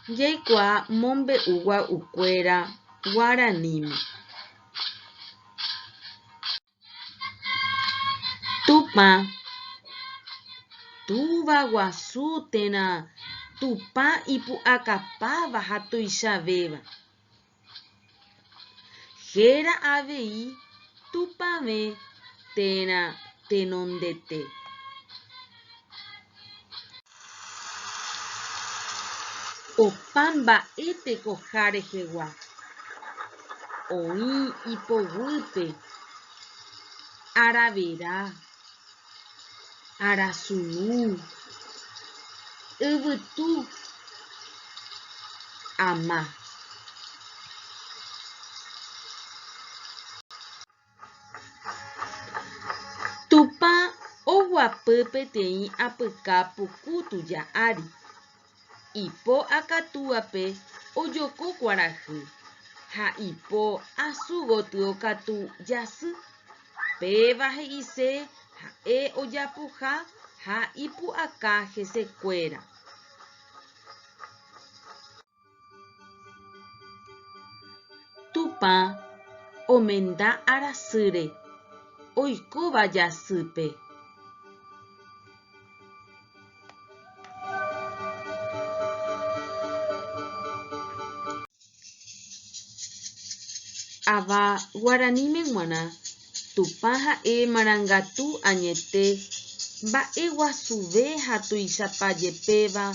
Jaikuaa mombe'ugua'ukuéra guaraníme. Tupã, Túva Guasu térã Tupã ipu'akapáva ha tuichavéva. Héra avei Tupãve térã Tenondete. Opa mba'e tekoha rehegua oĩ ipoguýpe aravera, arasunu, yvytu, ama. Tupã oguapy peteĩ apyka puku tuja ári. Ipo akatúape ojoko kuarahy ha ipo asu gotyo katu jasy. Péva he'ise ha'e ojapoha ha ipu'aka hesekuéra. Tupã omenda arasýre oikóva jasýpe. Ava guaraníme g̃uarã Tupã ha'e marangatu añete mba'e guasuve ha tuichapa jepéva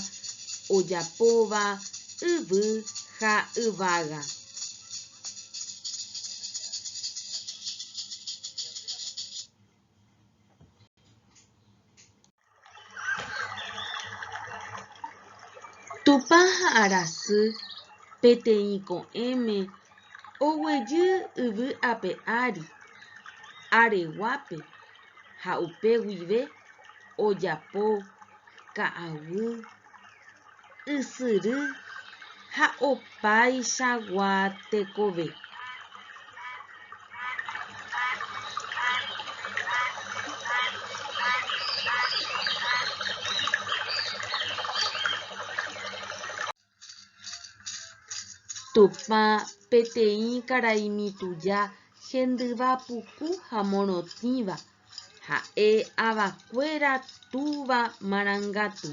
ojapóva yvy ha yvága. Tupã ha arasy peteĩ ko'ẽme oguejy yvy ape ári, Areguápe, ha upe guive ojapo ka'aguy, ysyry ha opaichagua tekove. Tupã peteĩ karaimi tuja hendyva puku ha morotĩva, ha'e avakuéra túva marangatu.